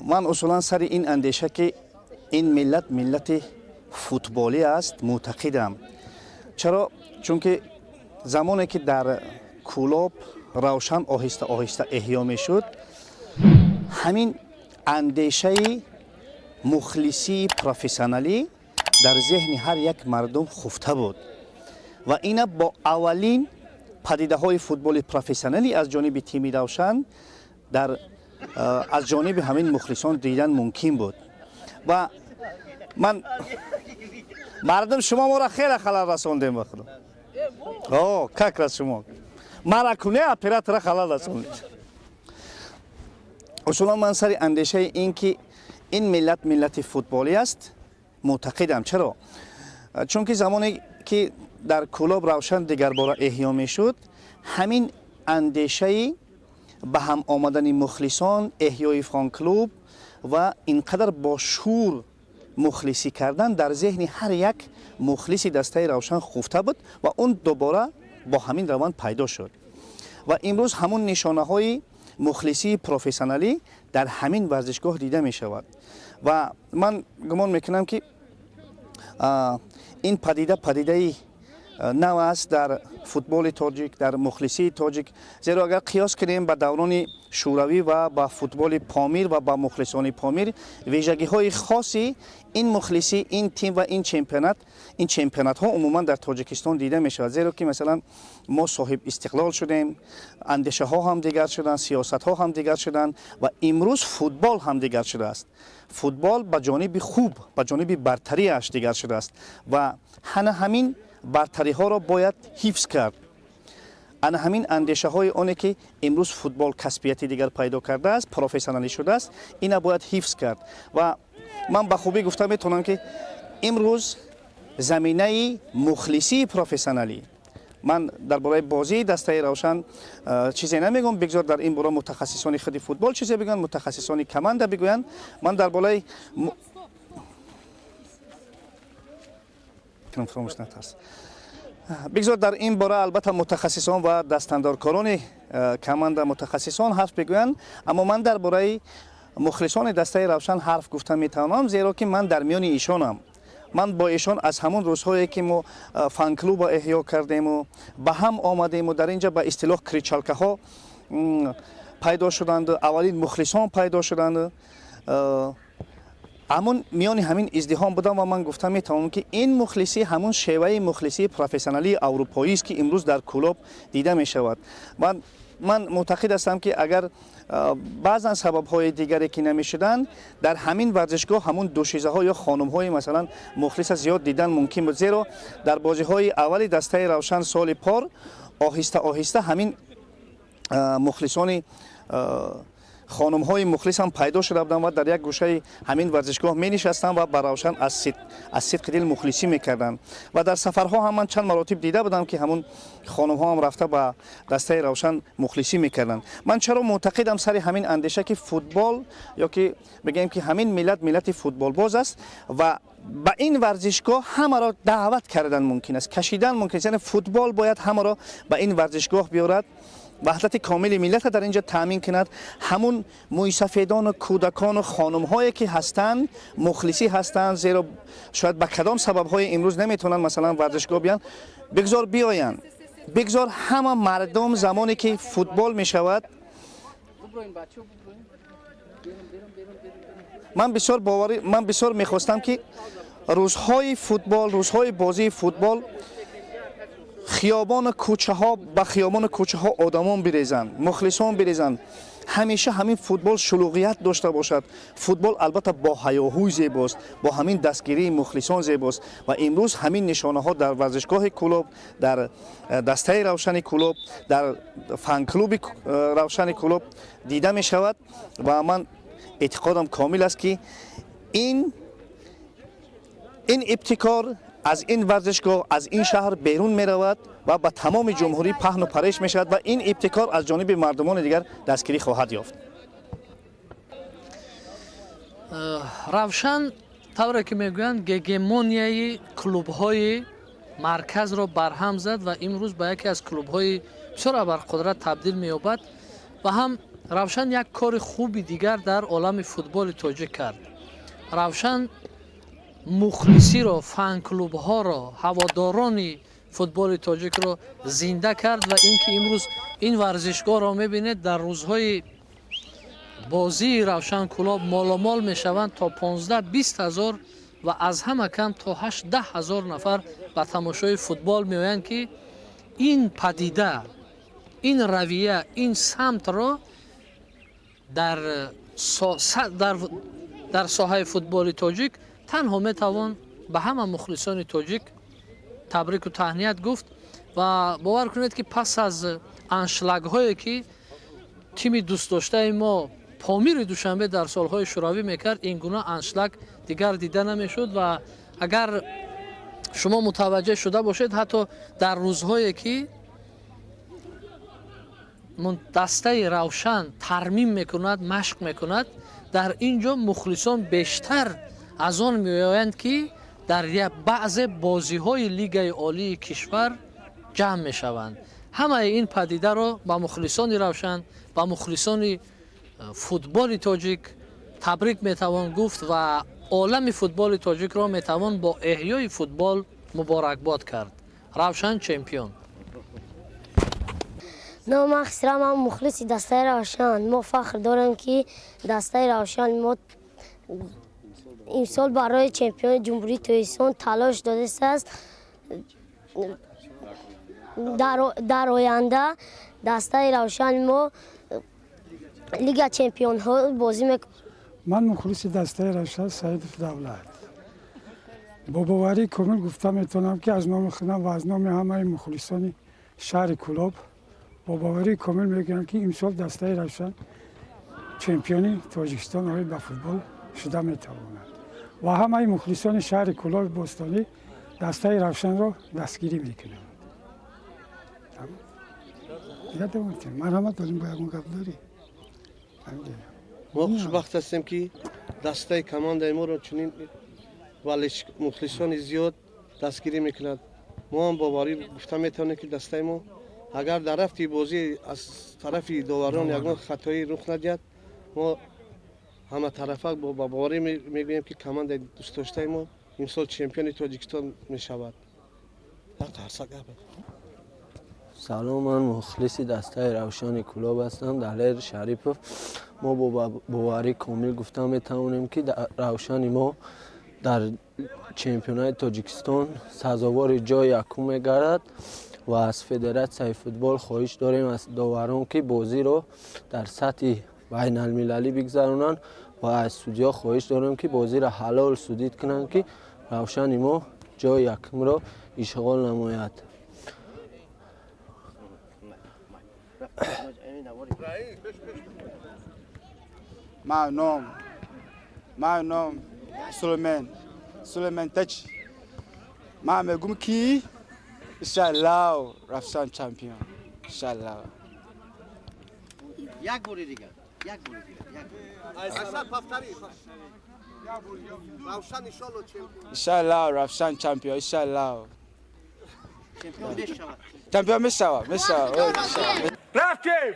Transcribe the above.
Ман усулан сари ин андеша, ки ин миллат миллати футболӣ аст, мӯътақидам. Чаро? Чунки замоне ки дар Кӯлоб Равшан оҳиста оҳиста эҳё мешуд, ҳамин андешаи мухлисии профессионалӣ дар зеҳни ҳар як мардум хуфта буд ва ина бо аввалин падидаҳои футболи профессионалӣ аз ҷониби тими Равшан дар аз ҷониби ҳамин мухлисон дидан мумкин буд. Ва ман мардум, шумо моро хеле халал расондем, ба худо. О, как раз шумо мара куне, оператора халал расондед. Усулан ман сари андешаи ин ки ин миллат миллати футболӣ аст, мӯътақидам. Чаро? Чунки замоне ки дар Кӯлоб Равшан дигарбора эҳё мешуд, ҳамин андешаи ба ҳам омадани мухлисон, эҳёи фанклуб ва ин қадар бо шӯр мухлисӣ кардан дар зеҳни ҳар як мухлиси дастаи Равшан хуфта буд ва он дубора бо ҳамин раванд пайдо шуд. Ва имрӯз ҳамун нишонаҳои мухлисии профессионалӣ дар ҳамин варзишгоҳ дида мешавад. Ва ман гумон мекунам, ки ин падида падидаи нав аст дар футболи тоҷик, дар мухлисии тоҷик. Зеро агар қиёс кунем ба даврони Шӯравӣ ва ба футболи Помир ва ба мухлисони Помир, вижагиҳои хоси ин мухлисӣ, ин тим ва ин чемпионат, ин чемпионатҳо умуман дар Тоҷикистон дида мешавад. Зеро ки, масалан, мо соҳиб истиқлол шудем, андешаҳо ҳам дигар шуданд, сиёсатҳо ҳам дигар шуданд ва имрӯз футбол ҳам дигар шудааст. Футбол ба ҷониби хуб, ба ҷониби бартариаш дигар шудааст ва ҳана ҳамин бартариҳоро бояд ҳифз кард. Ана ҳамин андешаҳои оне ки имрӯз футбол касбияти дигар пайдо кардааст, профессионалӣ шудааст, ина бояд ҳифз кард. Ва ман ба хубӣ гуфта метавонам, ки имрӯз заминаи мухлисии профессионалӣ, ман дар бораи бозии дастаи Равшан чизе намегӯям, бигзор дар ин бора мутахассисони худи футбол чизе бигӯянд, мутахассисони команда бигӯянд. Ман дар бораи фаромӯш натарс, бигзор дар ин бора албатта мутахассисон ва дастандоркорони команда, мутахассисон ҳарф бигӯянд. Аммо ман дар бораи мухлисони дастаи Равшан ҳарф гуфта метавонам, зеро ки ман дар миёни ишонам. Ман бо ишон аз ҳамон рӯзҳое ки мо фанклуба эҳё кардему ба ҳам омадему дар ин ҷа ба истилоҳ кричалкаҳо пайдо шуданд, аввалин мухлисон пайдо шуданд, ҳамун миёни ҳамин издиҳом будам. Ва ман гуфта метавонам, ки ин мухлисӣ ҳамун шеваи мухлисии профессионалии аврупоист, ки имрӯз дар Кӯлоб дида мешавад. Ман мӯътақид ҳастам, ки агар баъзан сабабҳои дигаре ки намешуданд, дар ҳамин варзишгоҳ ҳамун душизаҳо ё хонумҳои, масалан, мухлиса зиёд дидан мумкин буд. Зеро дар бозиҳои аввали дастаи Равшан соли пор оҳиста оҳиста ҳамин мухлисони хонумҳои мухлис ҳам пайдо шуда буданд ва дар як гӯшаи ҳамин варзишгоҳ менишастанд ва ба Равшан аз сидқи дил мухлисӣ мекарданд. Ва дар сафарҳо ҳам ман чанд маротиб дида будам, ки ҳамун хонумҳо ҳам рафта ба дастаи Равшан мухлисӣ мекарданд. Ман чаро мӯътақидам сари ҳамин андеша, ки футбол ё ки бигӯем, ки ҳамин миллат миллати футболбоз аст ва ба ин варзишгоҳ ҳамаро даъват кардан мумкин аст, кашидан мумкин аст, яъне футбол бояд ҳамаро ба ин варзишгоҳ биёрад, ваҳдати комили миллатро дар ин ҷо таъмин кунад. Ҳамун мӯйсафедону кӯдакону хонумҳое ки ҳастанд, мухлисӣ ҳастанд, зеро шояд ба кадом сабабҳои имрӯз наметавонанд, масалан, варзишгоҳ биёянд, бигзор биёянд. Бигзор ҳама мардум замоне ки футбол мешавад. Ман бисёр боварӣ, ман бисёр мехостам, ки рӯзҳои футбол, рӯзҳои бозии футбол хиёбону кӯчаҳо, ба хиёбону кӯчаҳо одамон бирезанд, мухлисон бирезанд, ҳамеша ҳамин футбол шулуғият дошта бошад. Футбол албатта бо ҳаёҳӯй зебост, бо ҳамин дастгирии мухлисон зебост. Ва имрӯз ҳамин нишонаҳо дар варзишгоҳи Кӯлоб, дар дастаи Равшани Кӯлоб, дар фанклуби Равшани Кӯлоб дида мешавад. Ва ман эътиқодам комил аст, ки ин ибтикор аз ин варзишгоҳ, аз ин шаҳр берун меравад ва ба тамоми ҷумҳурӣ паҳну пареш мешавад ва ин ибтикор аз ҷониби мардумони дигар дастгирӣ хоҳад ёфт. Равшан, тавре ки мегӯянд, гегемонияи клубҳои марказро барҳам зад ва имрӯз ба яке аз клубҳои бисёр абарқудрат табдил меёбад ва ҳам Равшан як кори хуби дигар дар олами футболи тоҷик кард. Равшан мухлисиро, фан-клубҳоро, ҳаводорони футболи тоҷикро зинда кард ва ин ки имрӯз ин варзишгоҳро мебинед, дар рӯзҳои бозии Равшан Кӯлоб моломол мешаванд то 15-20 ҳазор ва аз ҳама кам то 8-10 ҳазор нафар ба тамошои футбол меоянд, ки ин падида, ин равия, ин самтро дар соҳаи футболи тоҷик танҳо метавон ба ҳама мухлисони тоҷик табрику таҳният гуфт. Ва бовар кунед, ки пас аз аншлагҳое ки тими дӯстдоштаи мо Помири Душанбе дар солҳои шӯравӣ мекард, ин гуна аншлаг дигар дида намешуд. Ва агар шумо мутаваҷҷеҳ шуда бошед, ҳатто дар рӯзҳое ки дастаи Равшан тармим мекунад, машқ мекунад, дар ин ҷо мухлисон бештар аз он меоянд, ки дар баъзе бозиҳои Лигаи олии кишвар ҷамъ мешаванд. Ҳамаи ин падидаро ба мухлисони Равшан, ба мухлисони футболи тоҷик табрик метавон гуфт ва олами футболи тоҷикро метавон бо эҳёи футбол муборакбод кард. Равшан чемпион. Номи ман Хисрав, ман мухлиси дастаи Равшан. Мо фахр дорем, ки дастаи Равшан мо имсол барои чемпиони Ҷумҳурии Тоҷикистон талош додааст. Дар оянда дастаи Равшани мо Лига чемпионҳо бозӣ мекунад. Ман мухлиси дастаи Равшан Саидов Давлат. Бо боварии комил гуфта метавонам, ки аз номи худам ва аз номи ҳамаи мухлисони шаҳри Кӯлоб бо боварии комил мегӯям, ки имсол дастаи Равшан чемпиони Тоҷикистон оид ба футбол шуда метавонад ва ҳамаи мухлисони шаҳри Кӯлоби бостонӣ дастаи Равшанро дастгирӣ мекунанд. Марҳамат, дорим, бо ягон гап дорӣ? Мо хушбахт ҳастем, ки дастаи командаи моро чунин мухлисони зиёд дастгирӣ мекунад. Мо ҳам боварӣ гуфта метавонем, ки дастаи мо агар дар рафти бозӣ аз тарафи доварон ягон хатоӣ рух надиҳад, мо ҳаматарафа бо боварӣ мегӯем, ки командаи дӯстдоштаи мо имсол чемпиони Тоҷикистон мешавад. Салом, ман мухлиси дастаи Равшани Кӯлоб ҳастам, Далер Шарипов. Мо бо боварии комил гуфта метавонем, ки Равшани мо дар чемпионати Тоҷикистон сазовори ҷои якум мегардад ва аз Федератсияи футбол хоҳиш дорем, аз доварон, ки бозиро дар сатҳи байналмилалӣ бигзаронанд ва аз судьё хоҳиш дорем, ки бозиро ҳалол судить кунанд, ки Равшани мо ҷои якумро ишғол намояд. Ман ном Сулейман Тач. Ман мегум, ки иншааллоҳ Равшан чемпион, иншааллоҳ. Як бори дигар, як бори дигар, як бори. Равшан иншоаллоҳ чемпион. Иншааллоҳ Равшан чемпион, иншааллоҳ. Чемпион мешавад. Чемпион мешавад, мешавад. Рафтем!